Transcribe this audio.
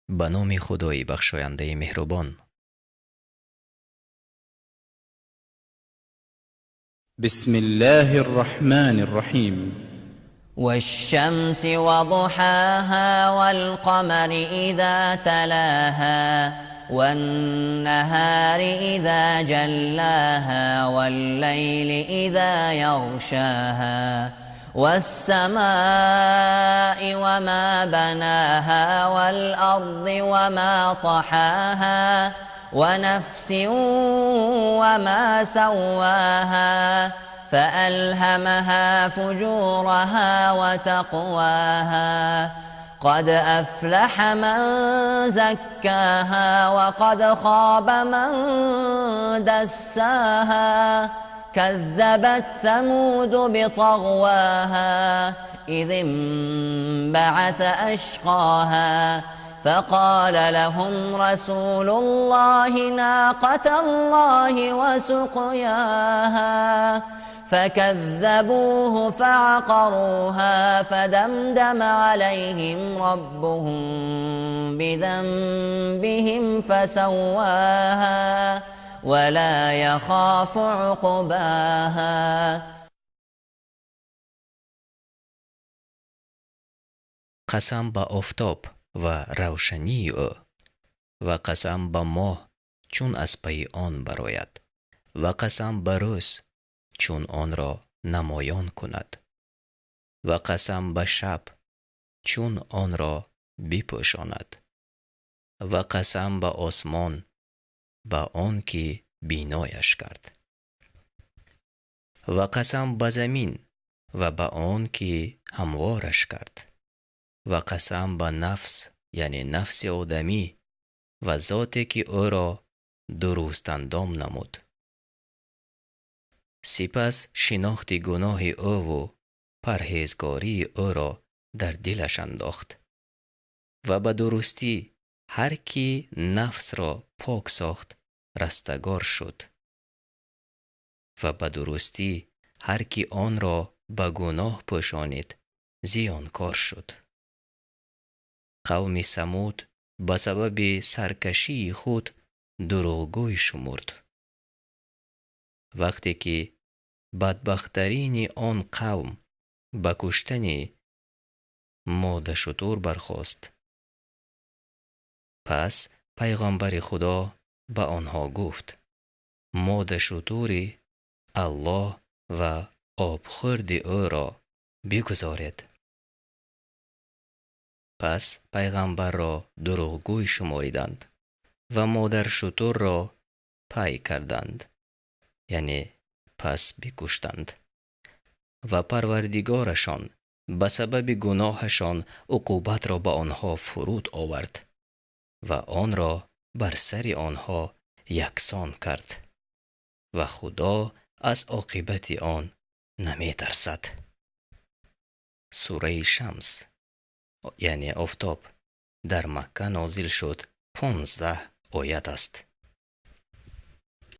Ба номи Худои бахшояндаи меҳрубон. بسم الله الرحمن الرحيم. والشمس وضحاها والقمر إذا تلاها والنهار إذا جلاها والليل إذا يغشاها والسماء وما بناها والأرض وما طحاها ونفس وما سواها فألهمها فجورها وتقواها قد أفلح من زكاها وقد خاب من دساها كذبت ثمود بطغواها إذ انبعث أشقاها فقال لهم رسول الله ناقة الله وسقياها فكذبوه فعقروها فدمدم عليهم ربهم بذنبهم فسواها ولا يخاف عقباها. Қасам ба офтоб ва равшании ӯ ва қасам ба моҳ чун аз пайи он барояд ва қасам ба рӯз чун онро намоён кунад ва қасам ба шаб чун онро бипӯшонад ва қасам ба осмон ба он ки бинояш кард ва қасам ба замин ва ба он ки ҳамвораш кард ва қасам ба нафс, яъне нафси одамӣ ва зоте ки ӯро дурустандом намуд. Сипас шинохти гуноҳи ӯву парҳезгории ӯро дар дилаш андохт ва ба дурустӣ ҳар ки нафсро пок сохт растагор шуд ва ба дурустӣ ҳар ки онро ба гуноҳ пӯшонид зиёнкор шуд. Қавми Самуд ба сабаби саркашии худ дурӯғгӯй шумурд. Вақте ки бадбахттарини он қавм ба куштани модашутур бархост, пас пайғамбари Худо ба онҳо гуфт: модашутури Аллоҳ ва обхӯрди ӯро бигузоред. Пас пайғамбарро дурӯғгӯй шумориданд ва модаршутурро пай карданд, яъне пас бикуштанд. Ва Парвардигорашон ба сабаби гуноҳашон уқубатро ба онҳо фуруд овард ва онро бар сари онҳо яксон кард ва Худо аз оқибати он наметарсад. Сураи Шамс, яъне офтоб, дар Макка нозил шуд, 15 оят аст.